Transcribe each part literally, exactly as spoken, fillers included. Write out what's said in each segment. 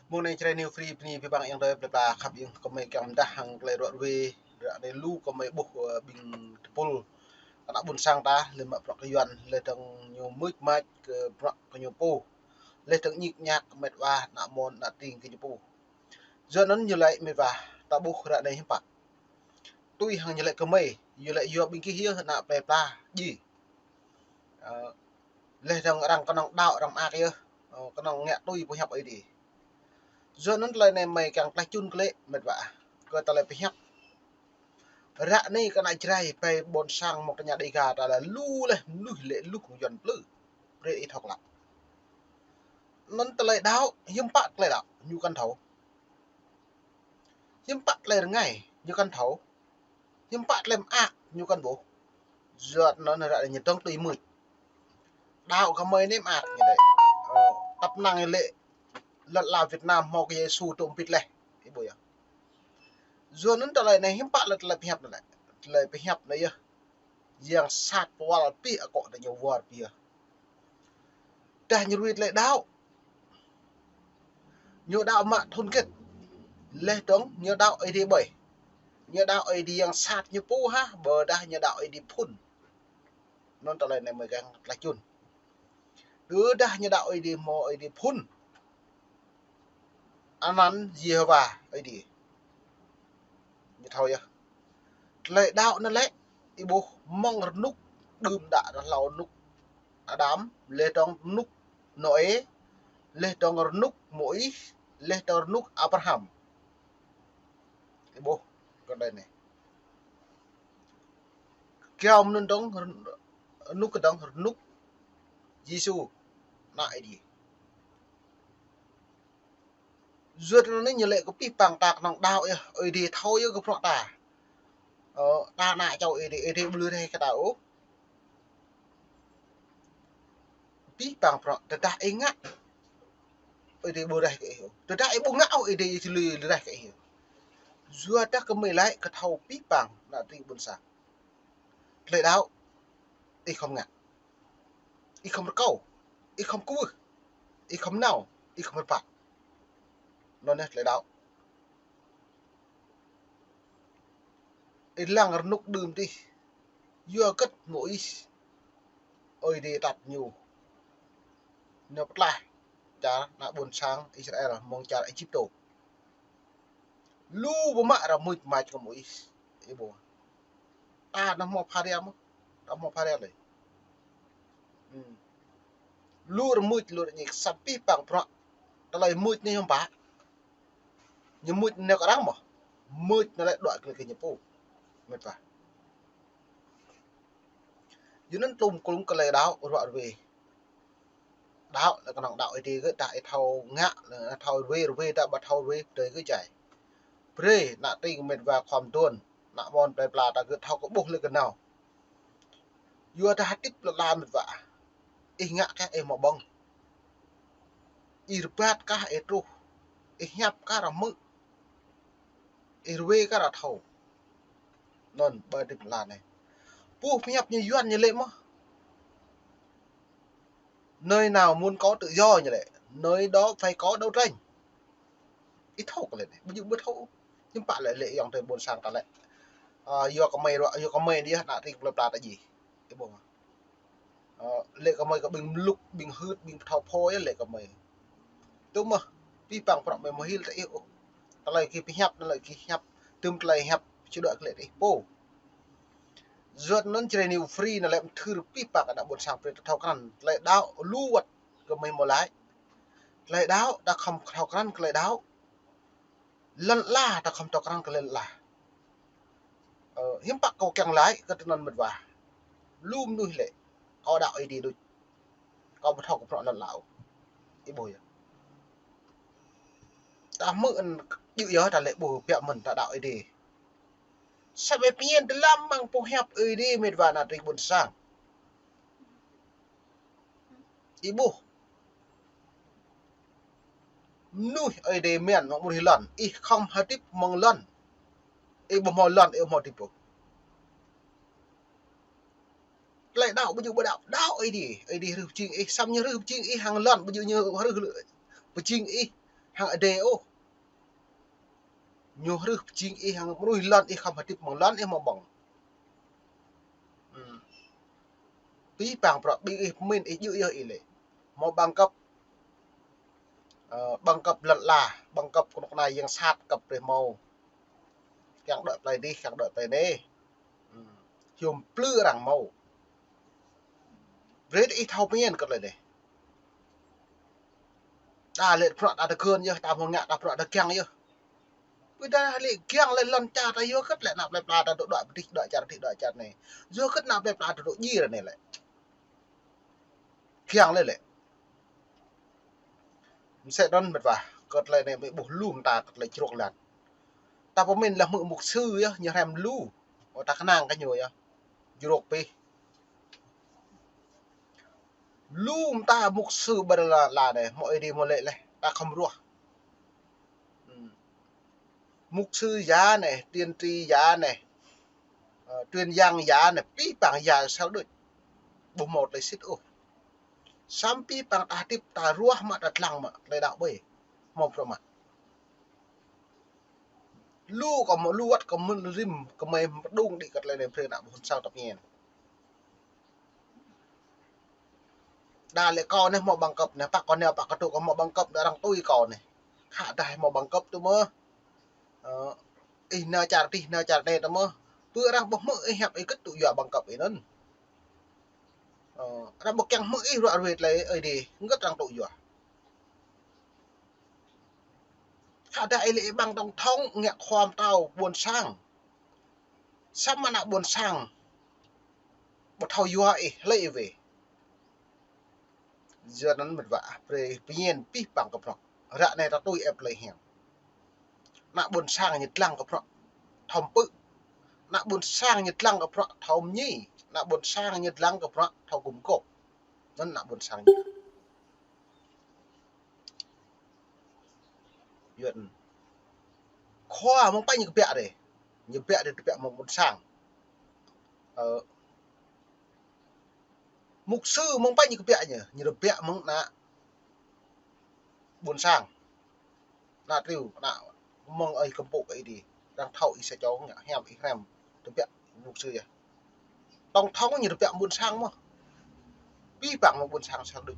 Mơ̆ng anai Jrai New Free bơni abih bang ayŏng adơi plơi pla khăp ayŏng, gơmơi kiăng pơdah hăng tơlơi ruă ruê, ră anai lu gơmơi ƀuh, ơ, ƀing tơpul ană ƀôn sang ta, lĕ mă bruă kơ Yuan, lĕ dơ̆ng ñu mưč mač kơ bruă kơ ñu pô, lĕ dơ̆ng ñik ñak mĕt wa ană mơ̆n ană tring kơ ñu pô. Yua anŭn ñu laĭ mĕt wa, ta ƀuh ră anai hiư̆m pă. Tui hăng ñu laĭ gơmơi, ñu laĭ yua ƀing gih yơh ană plơi pla djai. Ơ, lĕ dơ̆ng arăng kơnơ̆ng đaŏ arăng mơak yơh, ơ, kơnơ̆ng ngă tui pơhiăp Ơi Adai. Yua anŭn tơlơi anai gơmơi kiăng tlaih čun kơ lĕ mĕt wa, kơ tơlơi pơhiăp. Ră anai kơ ană Jrai ƀơi ƀôn sang mơ̆ng tơña Đêga ta lĕ lu lĕ mơnuih lĕ lu hăng Yuan plư. Brơi ih thâo klă. Anŭn tơlơi đaŏ, hiư̆m pă tơlơi đaŏ, ñu kăn thâo. Hiư̆m pă tơlơi rơngai, ñu kăn thâo. Hiư̆m pă tơlơi mơak, ñu kăn ƀuh. Yua anŭn ră anai ñu dơ̆ng tui mưč. Đaŏ gơmơi anai mơak ñu đĕ. Ơ, tăp năng lĕ lŏn ala Việt Nam hmâo kơ Yêsu tŭ ƀĭt laih. Ih ƀuh yơh. Yua anŭn tơlơi anai hiư̆m pă lĕ tơlơi pơhiăp anŭn lĕ. Tơlơi pơhiăp anai yơh. Yang sat pơwăl pih akŏ ta ñu wơr bĭt yơh. Dah ñu ruai tơlơi đaŏ. Ñu đaŏ mă thun kĕt. Lĕ dơ̆ng ñu đaŏ Ơi Adai ƀơi. Ñu đaŏ Ơi Adai yang sat ñu pô hă, ƀôdah ñu đaŏ Ơi Adai phŭn. Anŭn tơlơi anai gơmơi kiăng tlaih čun. Tơdah ñu đaŏ Ơi Adai hmâo Ơi Adai phŭn. Anăn Yêhôwa Ơi Adai. Ñu thâo yơh. Tơlơi đaŏ anŭn lĕ, ih ƀuh mơ̆ng rơnŭk đưm đă rơhlâo rơnŭk Adam, lĕ dơ̆ng rơnŭk Nôê, lĕ dơ̆ng rơnŭk Môis, lĕ dơ̆ng rơnŭk Abraham. Ih ƀuh, kơ đơi anai. Kiaŏ mơnŭn dơ̆ng rơnŭk kơ dơ̆ng rơnŭk Yêsu, ană Ơi Adai. Yua anŭn ñu laĭ kơ pih păng ta kơnơ̆ng đaŏ yơh, Ơi Adai thâo yơh kơ bruă ta. Ơ, ta ană čô Ơi Adai, Ơi Adai ƀu lui raih kơ ta ôh. Pih păng bruă, tơdah ih ngă, Ơi Adai ƀu raih kơ ih ôh. Tơdah ih ƀu ngă ôh, Ơi Adai ih lui, lui raih kơ ih ôh. Yua dah gơmơi laĭ kơ thâo pih păng ană tring ƀôn sang. Tơlơi đaŏ, ih khŏm ngă. Ih khŏm rơkâo, ih khŏm kwưh, ih khŏm nao, ih khŏm rơbat. Anŭn yơh tơlơi đaŏ. Ih lăng rơnŭk đưm dih, yua hơget Môis, Ơi Adai atăt ñu. Ñu pơtlaih čar ană ƀôn sang Israel mơ̆ng čar Êjiptô. Lu pơmă ră mưč mač kơ Môis. Ih ƀuh. Ta anŭn hmâo pha ria mơ̆? Ta hmâo pha ria lĕ. Hmm. Lu rơmưč, lu rơñik, sa pih păng bruă. Tơlơi mưč anai hiư̆m pă. Ñu mưč anai kơ arăng mơ̆. Mưč anai lĕ đuaĭ kơ lĕ kơ ñu pô. Mĕt wa. Yua anŭn tlum klŭng kơ tơlơi đaŏ, ruă ruê. Đaŏ, lĕ kơnơ̆ng đaŏ Ơi Adai gơ̆, dah ih thâo ngă, lĕ thâo ruê, ruê dah ƀu thâo ruê, pơdơi gơ̆ jai. Brơi, ană tring mĕt wa khŏm dŏn, ană mơ̆n plơi pla ta gơ̆ thâo kơ ƀuh lĕ kơ nao. Yua dah hơdip lĕ la mĕt wa. Ih ngă kah ih hmâo ƀơ̆ng. Ih rơbat kah ih truh. Ih hiăp kah ră hmư̆. Ih ruê kah ră thâo. Anŭn ƀơi hơdip la anai. Pô pơhiăp ñu Yuan ñu laĭ mơ̆. Nơi nào muốn có tự do ñu laĭ. Nơi đó phải có đấu tranh. Ih thâo kơ lĕ anai. Ƀu djơ̆ ƀu thâo. Hiư̆m pă lĕ lĕ ayŏng adơi ƀôn sang ta lĕ. Ơ, yua gơmơi ruă, yua gơmơi anai yơh ană tring plơi pla ta djai. Ih ƀuh. Ơ, lĕ gơmơi kơ ƀing mlŭk, ƀing hưt, ƀing pơthâo phô yơh lĕ gơmơi. Tŭ mơ̆, pih păng bruă gơmơi hmâo hil tơ ih ôh. Tơlơi gih pơhiăp, tơlơi gih hiăp, tơm tơlơi hiăp, či đuaĭ kơ lĕ ih pô. Yua anŭn Jrai New Free anŭn lĕ mơthưr pih păng ană ƀôn sang brơi ta thâo krăn. Tơlơi đaŏ lu wơ̆t gơmơi hmâo laĭ. Tơlơi đaŏ, ta khŏm thâo krăn tơlơi đaŏ. Lŏn ala, ta khŏm thâo krăn kơ lŏn ala. Ơ, hiư̆m pă kâo kiăng laĭ kơ tơnăn mĕt wa. Lu mơnuih lĕ, kâo đaŏ Ơi Adai đôč. Kâo ƀu thâo kơ bruă lŏn ala ôh. Ih ƀuh yơh. Ta hmư̆ anŭn djơ̆ yơh ta lĕ ƀuh biă mơ̆n ta đaŏ Ơi Adai. Samơ̆ pơñen tơlăm mơ̆ng pơhiăp Ơi Adai mĕt wa ană tring ƀôn sang. Ih ƀuh. Mơnuih Ơi Adai mơ̆n mơ̆ng mơnuih lŏn. Ih khŏm hơdip mơ̆ng lŏn. Ih ƀu hmâo lŏn, ih ƀu hmâo hơdip ôh. Tơlơi đaŏ, ƀu djơ̆ ƀu đaŏ, đaŏ Ơi Adai. Ơi Adai hrih pơjing ih, samơ̆ ñu hrih pơjing ih hăng lŏn, ƀu djơ̆ ñu hrih pơjing ih hăng Ơi Adai ôh. Ñu hrih pơjing ih hăng mơnuih lŏn ih khŏm hơdip mơ̆ng lŏn ih hmâo ƀơ̆ng. Hmm. Abih bang bruă ƀing ih pơmĭn ih djơ̆ yơh ih lĕ. Hmâo bằng cấp, ơ, bằng cấp lŏn ala, bằng cấp kơnuk kơna yang sat kăp brơi hmâo. Kiăng đuaĭ plơi adih, kiăng đuaĭ plơi anai. Hmm. Hiư̆m plư arăng hmâo. Brơi ih thâo pơmĭn kơ tơlơi anai. Đa lĕ bruă ta tơgơn yơh, ta hmâo ngă ta bruă ta kiăng yơh. Ƀiădah lĕ kiăng lĕ lŏn čar ta yua hơget lĕ ană plơi pla ta dŏ đuaĭ pơdih, đuaĭ čar adih, đuaĭ čar anai. Yua hơget ană plơi pla ta dŏ djir anai lĕ. Kiăng lĕ lĕ. Mơsĕ anŭn mĕt wa, kơ tơlơi anai mơ̆ ƀuh lu mơta kơ tơlơi čruk lan. Ta pơmĭn lĕ hmư̆ mục sư yơh, ñu hrăm lu. Ơ, ta kơnang kơ ñu yơh. Čruk pih. Lu mơta mục sư ƀơi lŏn ala anai, hmâo Ơi Adai hmâo lĕ leh, ta khŏm ruah. Hmm. Mục sư ya anai, tiên tri ya anai, ơ, truyền giảng ya anai, abih bang ya sel đôč. Ƀu hmâo tơlơi sĭt ôh. Samơ̆ abih bang ta hơdip, ta ruah mă, ta lăng mă, tơlơi đaŏ ƀơi. Hmâo bruă mă. Lu kơ hmâo, lu wơ̆t kơ mơ̆n rĭm, kơmơi pơdŏng đĭ kơ tơlơi anai brơi ană ƀôn sang ta pơmĭn. Đa lĕ kâo anai hmâo bằng cấp anai, pă kâo anai, pă kâo tŭ kâo hmâo bằng cấp anai, arăng tui kâo anai. Khă dah hmâo bằng cấp tŭ mơ̆. Ơ, ih nao čar adih, nao čar anai tŭ mơ̆. Pơ arăng ƀu hmư̆ ih hiăp ih hơget tŭ yua bằng cấp ih anŭn. Ơ, arăng ƀu kiăng hmư̆ ih ruă ruai tơlơi Ơi Adai, hơget arăng tŭ yua. Khă dah ih lĕ ih ƀăng tổng thống ngă khua pơtao ƀôn sang. Samơ̆ ană ƀôn sang ƀu thâo yua ih, hlơi ih wai. Yua anŭn mĕt wa, brơi pơmĭn abih bang kơ bruă. Ră anai ta tui ĕp tơlơi hiam. Ană ƀôn sang ñu lăng kơ bruă thâo pơpŭ. Ană ƀôn sang ñu lăng kơ bruă thâo mơñi. Ană ƀôn sang ñu lăng kơ bruă thâo gum gôp. Anŭn ană ƀôn sang ñu. Yuan. Khua mơ̆ng pă ñu kơbiă dih. Ñu biă dih tơbiă mơ̆ng ƀôn sang. Ơ, mục sư mơ̆ng pă ñu kơbiă ñu, ñu tơbiă mơ̆ng ană ƀôn sang. Ană triu, ană mơ̆ng ơi kơmpŭ kơ ih dih. Arăng thâo ih sa čô ngă hiam ih hrăm tơbiă mục sư yơh. Tổng thống ñu tơbiă ƀôn sang mơ̆n. Abih bang mơ̆ng ƀôn sang sang đôč.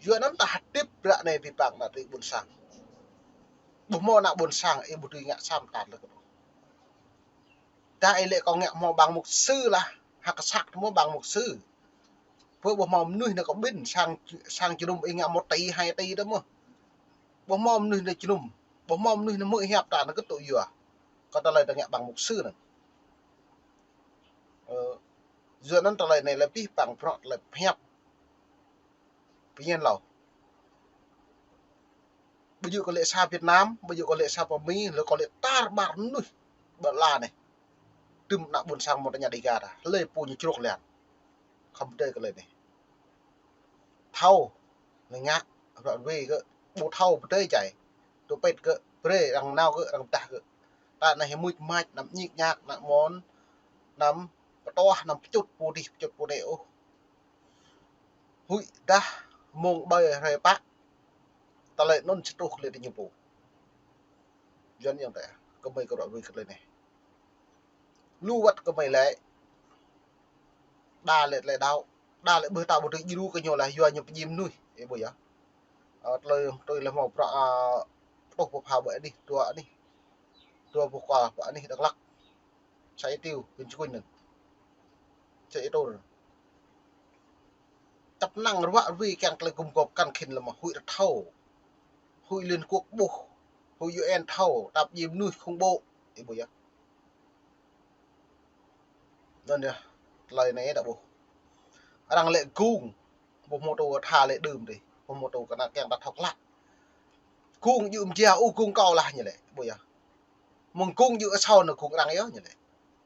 Yua anŭn ta hơdip ră anai abih bang ană triu ƀôn sang. Ƀu hmâo ană ƀôn sang, ih ƀu dưi ngă sa mơta lĕ kơ. Dah ih lĕ kâo ngă hmâo bằng mục sư lah, hă kơ săk hmâo bằng mục sư. Pơ ƀu hmâo mơnuih anai kơ ƀĭn sang, sang jơnum ih ngă một tỷ, hai tỷ tŭ mơ̆. Ƀu hmâo mơnuih anai jơnum, ƀu hmâo mơnuih anai hmư̆ hiăp ta anai hơget tŭ yua. Kơ tơlơi ta ngă bằng mục sư anŭn. Ơ, yua anŭn tơlơi anai lĕ abih bang bruă tơlơi pơhiăp. Pơñen hlâo. Ƀu djơ̆ kơ lĕ sa Việt Nam, ƀu djơ̆ kơ lĕ sa pơ Mi, lĕ kơ lĕ tar ƀar mơnuih ƀơi lŏn anai. Tơm ană ƀôn sang mơ̆ng tơña Dega ta, hlơi pô ñu čruk lan. Khŏm pơdơi kơ tơlơi anai. Thâo, lĕ ngă, ruă ruai kơ, ƀu thâo pơdơi čai. Tŭ pĕt kơ, brơi arăng nao kơ, arăng pơdah kơ. Ta anai hơmuč mač, anăm ñik ñak, anăm mơ̆n, anăm pơtuah, anăm pơčŭt pô dih, pơčŭt pô anai ôh. Huĭ dah mơ̆ng ƀơi hrơi pă. Tơlơi anŭn či truh kơ lĕ tơ ñu pô. Yuan yang tơ, kơmơi kơ ruă ruai kơ tơlơi anai. Lu wơ̆t kơmơi lĕ. Đa lĕ tơlơi đaŏ. Đa lĕ ƀơi ta ƀu dưi djru kơ ñu lah yua ñu pơjing mơnuih. Ih ƀuh yơh. Ơ, tơlơi, tơlơi lĕ hmâo bruă, ơ, pơtô pơpha ƀơi anih, dua anih. Dua boh kua ƀơi anih Dak Lak. Sa Êa Tiêu, huyện Chư Kuin anŭn. Sa Êa Tiêu anŭn. Tăp năng ruă ruai kiăng tơlơi gum gôp kăn khĭn lĕ mơ̆ huĭ rơthâo. Huĭ Liên Quốc ƀuh. Huĭ U N thâo. Tăp djai mơnuih khủng bố. Ih ƀuh yơh. Anŭn yơh. Tơlơi anai ta ƀuh. Arăng lĕ gŭng. Ƀu hmâo tŭ tha lĕ đưm dih. Ƀu hmâo tŭ kơ ană kiăng ta thâo klă. Gŭng djơ̆ mơ̆ng jia, ơ gŭng kâo lah ñu lĕ. Ƀuh yơh. Mơ̆ng gŭng djơ̆ asâo anŭn gŭng arăng yơh ñu lĕ.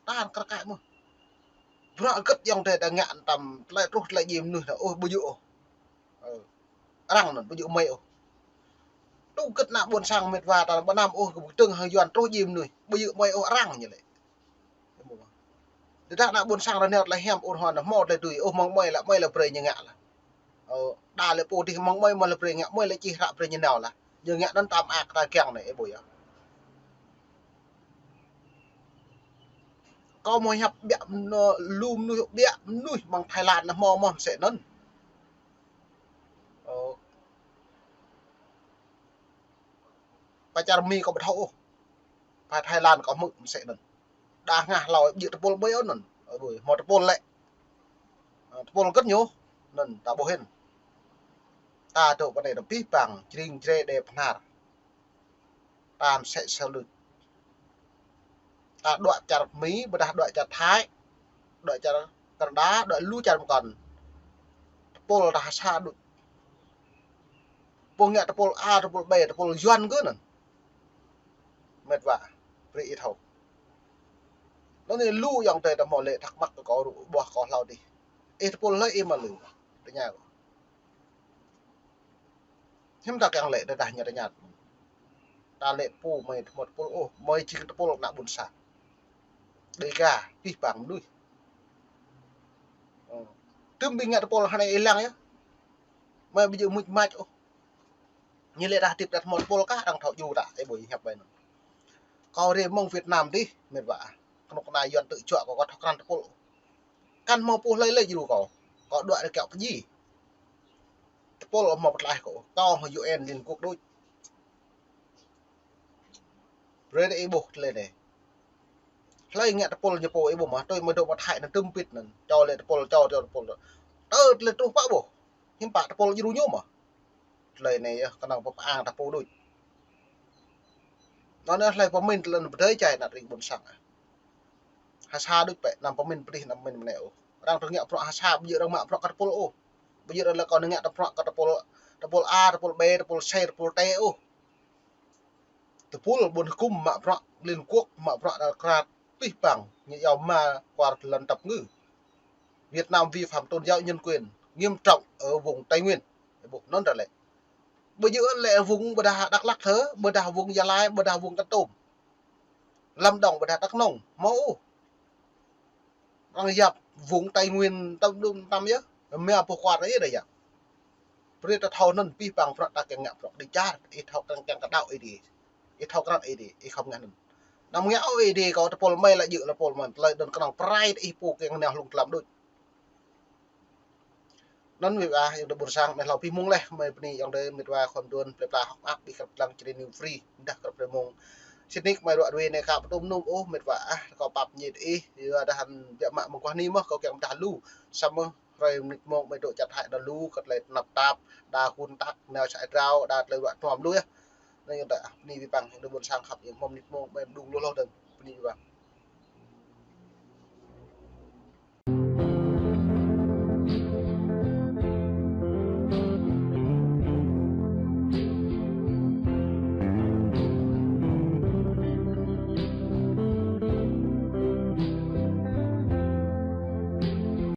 Tan kar kaĭ mơ̆n. Bruă hơget ayŏng adơi ta ngă tơm tơlơi truh tơlơi djai mơnuih anŭn ôh ƀu djơ̆ ôh. Ơ. Arăng anŭn ƀu djơ̆ mơi ôh. Tŭ hơget ană ƀôn sang mĕt wa ta ƀu năm ôh kơ ƀu tơ̆ng hăng Yuan truh djai mơnuih. Ƀu djơ̆ mơi ôh arăng ñu lĕ. Tơdah ană ƀôn sang rơngiao tơlơi hiam ur hon hmâo tơlơi tui ôh mơ̆ng mơi lah mơi lah brơi ñu ngă lah. Ơ, đa lĕ pô dih mơ̆ng mơi, mơi lĕ brơi ngă, mơi lĕ čih hră brơi ñu nao lah. Ñu ngă anŭn tam ak ta kiăng anai, ih ƀuh yơh. Kâo mơ̆ hiăp ƀiă mơnuih, lu mơnuih ƀiă mơnuih mơ̆ng Thái Lan anai hmâo mơ̆n mơsĕ anŭn. Ơ. Pơ čar Mi kâo ƀu thâo ôh. Pơ Thái Lan kâo hmư̆ mơsĕ anŭn. Đa hngah hlâo ƀu djơ̆ tơpul ƀơi anŭn. Ơ, ƀuh, hmâo tơpul lĕ. Ơ, tơpul kơ̆t ñu. Anŭn ta ƀuh hĭn. Ta dŏ pơ anai abih bang, jring jre đe pơhnar. Ta mơsĕ sơlưč. Ta đuaĭ čar Mi, ƀôdah đuaĭ čar Thái, đuaĭ čar Canada, đuaĭ lu čar mơkŏn. Tơpul ta ha sa đôč. Pô ngă tơpul A, tơpul B, tơpul Yuan kơ anŭn. Mĕt wa, brơi ih thâo. Anŭn anai lu ayŏng adơi ta hmâo lĕ thắc mắc kơ kâo rŭ ƀuh kâo hlâo dih. Ih tơpul hlơi ih mă lư. Tơña kâo. Hiư̆m ta kiăng lĕ tơdah ñu tơña. Ta lĕ pô mơi hmâo tơpul ôh, mơi jing tơpul ană ƀôn sang. Đêga, abih bang mơnuih. Ơ. Tơm ƀing ngă tơpul hơnai ih lăng yơh. Mơi ƀu djơ̆ muč mač ôh. Ñu lĕ ta hơdip ta hmâo tơpul kah arăng thâo djru ta, ih ƀuh hiăp ƀai anŭn. Kâo rai mơ̆ng Việt Nam dih, mĕt wa. Kơnuk kơna Yuan tŭ juă kâo, kâo thâo krăn tơpul. Kăn hmâo pô hlơi lĕ djru kâo. Kâo đuaĭ rơkâo pơjing. Tơpul hmâo pơtlaih kâo. Kâo hmâo U N Liên Quốc đôč. Brơi ih ƀuh tơlơi anai. Hlơi ngă tơpul ñu pô ih ƀuh mơ̆. Tui mơi dŏ mă Thái anŭn tơm pit anŭn. Čô lĕ tơpul, čô, čô tơpul. Tơ tơlơi truh pă ƀuh. Hiư̆m pă tơpul djru ñu mơ̆. Tơlơi anai yơh, kơnơ̆ng pơpă ang ta pô đôč. Anŭn anai hlơi pơmĭn tơlơi anŭn pơdơi čai ană tring ƀôn sang. Ha sa đôč pĕ, anăm pơmĭn pơdih, anăm pơmĭn mơnai ôh. Arăng tơ ngă bruă ha sa, ƀu djơ̆ arăng mă bruă kơ tơpul ôh. Ƀu djơ̆ arăng lĕ kâo ngă tơ bruă kơ tơpul, tơpul A, tơpul B, tơpul C, tơpul T ôh. Tơpul ƀôn hơkŭm mă bruă Liên Quốc, mă bruă đa krat, abih bang, ñu iâu ma kuar lŏn tăp ngư. Việt Nam vi phạm tôn giáo nhân quyền nghiêm trọng ở vùng Tây Nguyên. Ƀuh anŭn ta lĕ. Ƀu djơ̆ lĕ vùng ƀôdah Dak Lak thơ, ƀôdah vùng Gia Lai, ƀôdah vùng Kon Tum. Lâm Đồng ƀôdah Đắk Nông, hmâo ôh. Arăng yap vùng Tây Nguyên tăm đum tăm yơh. Mia pô kuat yơh đa yap. Brơi ta thâo anŭn abih bang bruă ta kiăng ngă bruă đĭ čar, ih thâo krăn kiăng kơ đaŏ ih dih. Ih thâo krăn ih dih, ih khŏm ngă anŭn. Anăm ngă ôh ih dih kâo tơpul mơi lĕ djơ̆ lĕ tơpul mơi, tơlơi anŭn kơnơ̆ng pơrai ih pô kiăng nao hlung tlam đôč. Anŭn mĕt wa ayŏng adơi ƀôn sang, anai hlâo abih mông laih, mơi bơni ayŏng adơi mĕt wa khŏm đuaĭ plơi pla hơ̆k mơak, ƀing krăp lăng čơđai New Free, dah krăp plơi mông. Sĭt nik mơi ruă ruê anai ka pơtŭm nŭm ôh, mĕt wa ah, kâo pap ñit ih, yua dah hăn biă mă mơguah anai mơ̆, kâo kiăng pơdah lu, samơ̆ hrơi mơnit mông mơi dŏ čar Thái đa lu, kơ tơlơi tơnap tap, đa kun tak, nao sa drao, đa tơlơi ruă tuam lu yơh. Anai ayŏng adơi ah, bơni abih bang, ayŏng adơi ƀôn sang khăp, ayŏng hmâo mơnit mông, mơi mơđung lu hloh dơ̆ng, bơni abih bang.